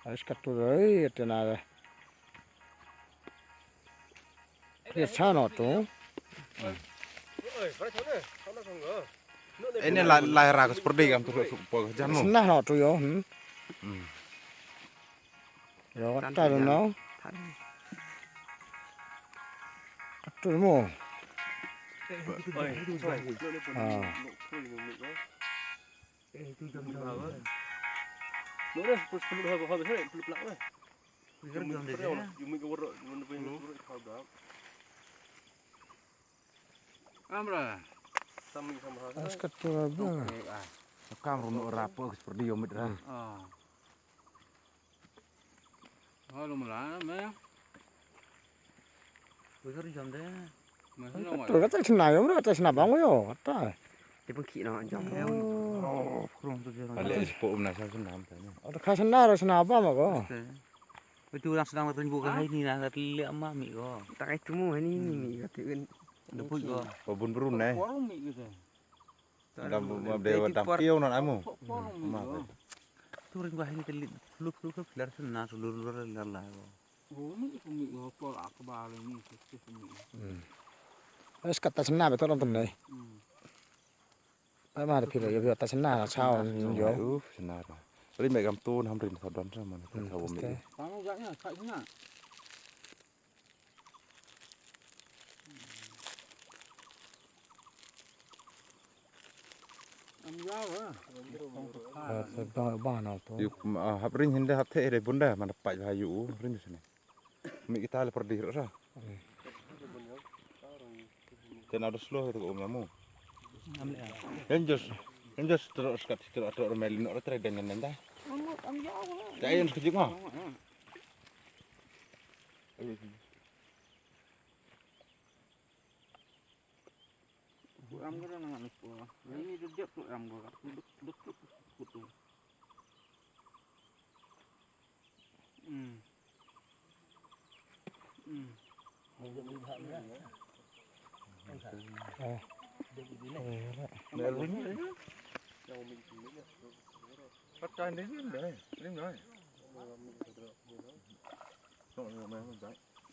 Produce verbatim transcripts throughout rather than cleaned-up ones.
Ais ka tu roi, te na. Ye cha no tu. Ini la, la ra ka seperti kam tu, tu, tu, jan mo. Sna no tu yo, hmm. Hmm. Yo, ta no. Tu mo. Ah. Amra. Ais ka tu roi ba. Kam ru no ra po seperti yo mit ra. Ah. Halo mala me. Wi kar jam de. Tu kata sna yo, kata sna bang yo, kata. Te pun ki no jam de. Oh, kurang tu je. Ale si po um na sa sna am ta ni. Ada ka sna ra sna ba ma ko. Itu orang sedang rindu ke hari ni na, tak lihat ama mi ko. Tak itu mu hari ni mi ko tu kan. Deput ko. Babun berun eh. Warung mi ko. Dam ma be wa dam kio non amu. Ma be. Turin wa hin kelit. Lup, lup, lup, lar sun na sulur lur lar la. Oh, mi ko mi ko por ak ba le mi ko mi. Hmm. Ais ka ta sna be to ron tun nei. Hmm. Ba ma de phi le yo ta sna na chao yo. Uf, sna ra. Ri me gam tun ham rin sa don sa man ka. Hmm, sa wo mi. Kamu gak nya, kak nya. Ba, ba, ba, na to. Yu, ah, hap ring hinde hap the re bunda, mana pa ha yu, ring sini. Mi kita le perdi ra. Te na do slow to ko mamu. Yan jos, yan jos terus kat terus terus mel no terus dengan nenda. Ya yan sekejap ma. Pu am ko na ngan pu. Ini de jep pu am ko. Duk duk duk. Hmm. Hmm. Pat kai ni ni ni ni.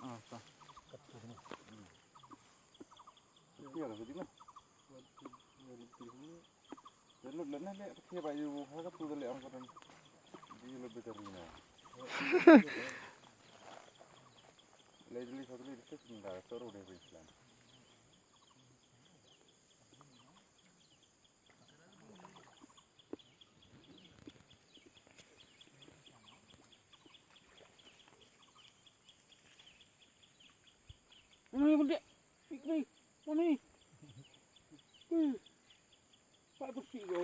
Ah, ta. Iya, sedih lah. Lalu lana le, kaya ba yu ha ka tu le ang ko dan. Di le betul ni. Le le satu le tu sinda toru de Islam. Ini gede. Ini. Ini. Hmm. Pak tu si go.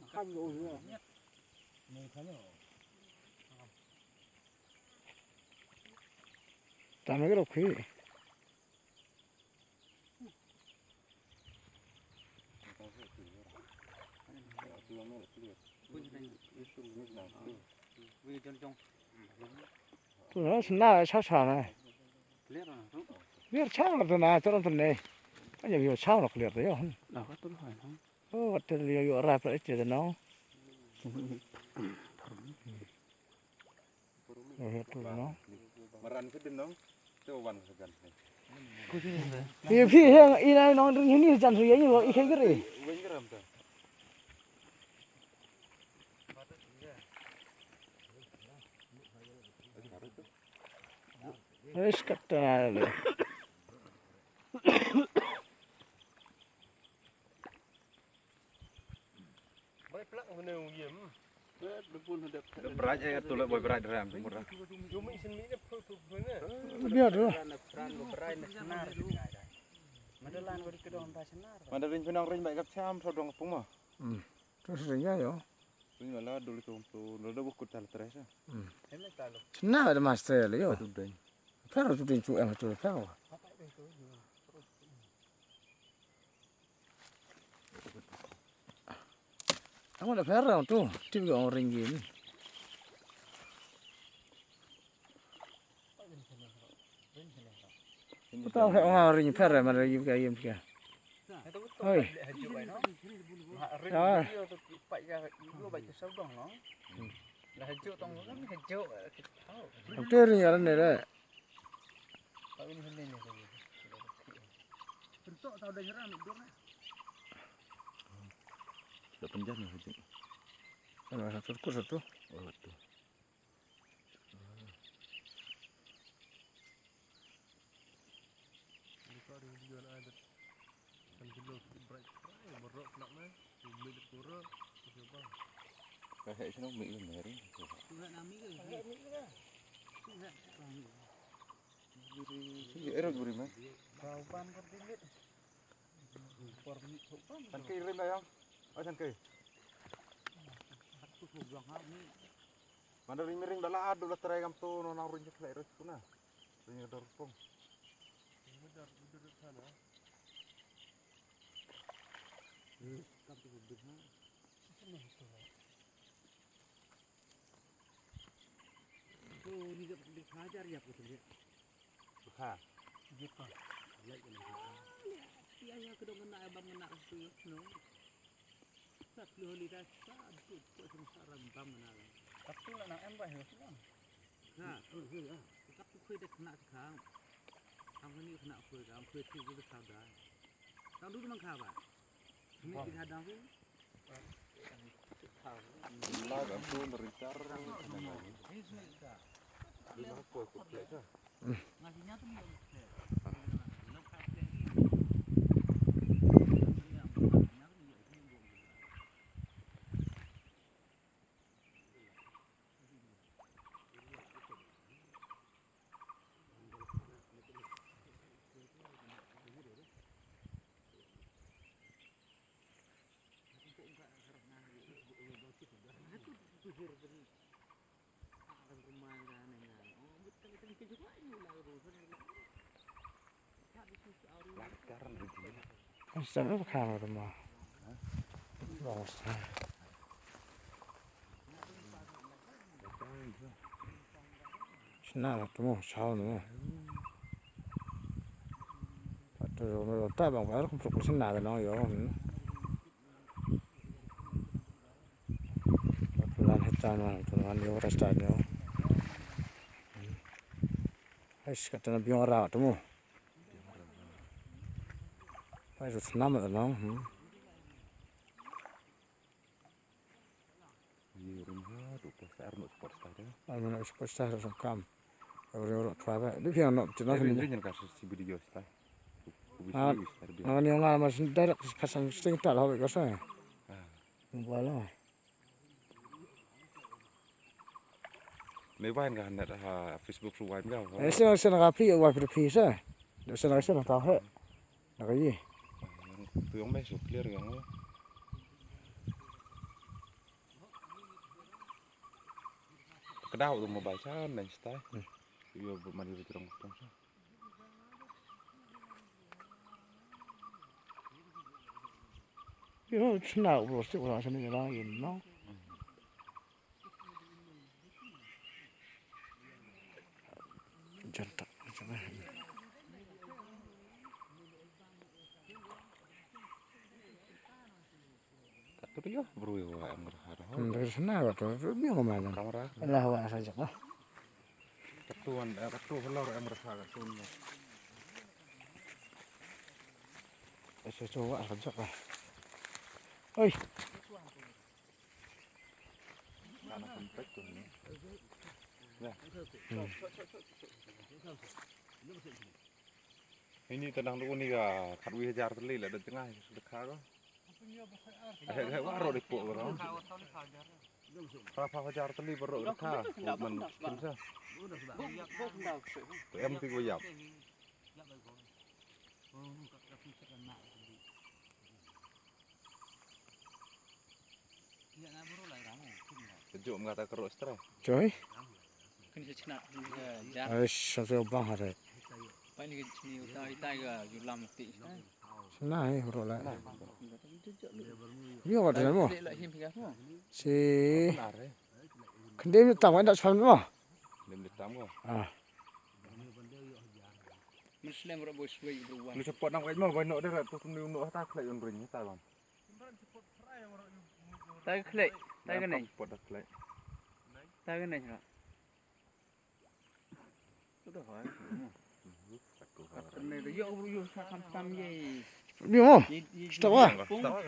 Kan go ya. Tama ke rokhi. Tu na sna cha cha na. Clear na tu. Clear cha na tu na, tu na tu ne. Anya view cha na clear tu yo. Na ka tu hai na. Oh, wat tu yo yo ra pa che na. Oh, tu na. Maran ke din nong. Tu wan ke gan. Ye phi he, i nai nong ring hini jan su ye ni lo i khai kre. Wen gram ta. Ais ka ta le. Bai plak hune u yem. Brai eh tu le boi brai dram tu mura. Yumi sin mi ne phu phu phu ne. Biar tu. Brai ne brai ne senar. Madalan wari kedong ba senar. Madarin pinang rin bai kap cham so dong pung ma. Hmm. Tu sering ya yo. Rin mala dul tu tu. Nada bukut tal tres. Hmm. Senar ada master le yo. Tu deng. Fer tu deng chu em tu fer. Ang wala pera tu, tip ko ang ringgit. Puta ang ring pera mana yu ka yem ka. Oi. Ya. Lah haju tong, lah haju, eh, kita tahu. Ang teri ngaran ni re. Tahu ini, ini, ini, ini. Bentuk tahu dah nyerang, duduk ni. Dah penjan lah haju. Mana satu, kur satu? Oh, tu. Ka heh sino mi le meri. Sini erot buri ma. Tan kei rim da yong. Oh, tan kei. Mana ring miring da la adu la trai kam tu no nang ring khlai res kuna. Ring dor pong. Kam tu dur ha. Tu ni ka bukha jar ya ko tu ya. Bukha. Bukha. Lai ko na. Ya, ya, kedong kena, abang kena tu, no. Sat lu holi dah, sat tu, tu sengsara bang kena. Tapi nak nak em bah, ya, sih, bang. Ha, oh, ya, ya. Tetap tu khui dah kena sekarang. Ang ni kena khui, ang khui tu kita sadar. Tang dulu mang kha ba. Ni kita dang tu. Lah, kan tu mericar. Ni sini ka. Ni apa aku cek ka? Saan ka khana tu ma. Sna la tu mo, chao tu mo. Tu mo ta bang ka kum suk sna da no yo. Lan heta na tu lan yo rasta yo. Ais, kata na biong ra tu mo. Ais, tu snam tu nong. Hmm. Ye rum ha tu pa sar no sport star. Ai, mana sport star song kam. Rum rum tu ba. Di biong no tu na. Rin rin ka si video star. Ah, ni nga mas direct pasang sting tal ho ko sa. Ah. Wala. Ni wain ka net ha Facebook su wain ka. Eh, sina, sina ka phi, wa phi phi sa. Sina, sina ka he. Na ka ye. Tu yong me su clear yong. Ka daw tu mobile sa, na insta. Hmm. Yo, mani ru trong trong sa. Yo, it's now, bro, still around, you know. Jantak, jantak. Katu yo, bru yo, em rasa dah. Hmm, dari sana katu, tu biar mana? Kamera. Lah, wa saja lah. Katu an, eh, katu halor em rasa katu ni. Eh, saya coba saja lah. Oi. Mana kontak tu ni? Ya. Hmm. Ini tenang dulu ni ka, khatwi hajar tylli la da jngai, sudah kha ko. Eh, eh, waro di pok ko. Pha, pha hajar tylli baru ka kha. Man, kinsa. Tu em ti ko yap. Ka jom nga ta kero stra. Choi. Kini se chna, eh, ja. Ai, sa se bang hare. Pa ni kini uta, ita ga yulam ti. Chna hi horo la. Yo, wa da mo. Le la him ga mo. Si. Khndem tam wa da chwan mo. Khndem tam ko. Ah. Muslim ro boy suai bro wa. Lu support nang wa mo, wa no da tu kum lu no ta khlai yon ring ta bang. Tai khlek, tai ka nei. Pot da khlek. Ta ka ne ra. Ka ne da yo bru yo sa kam tam ye. Bi mo. Stop wa.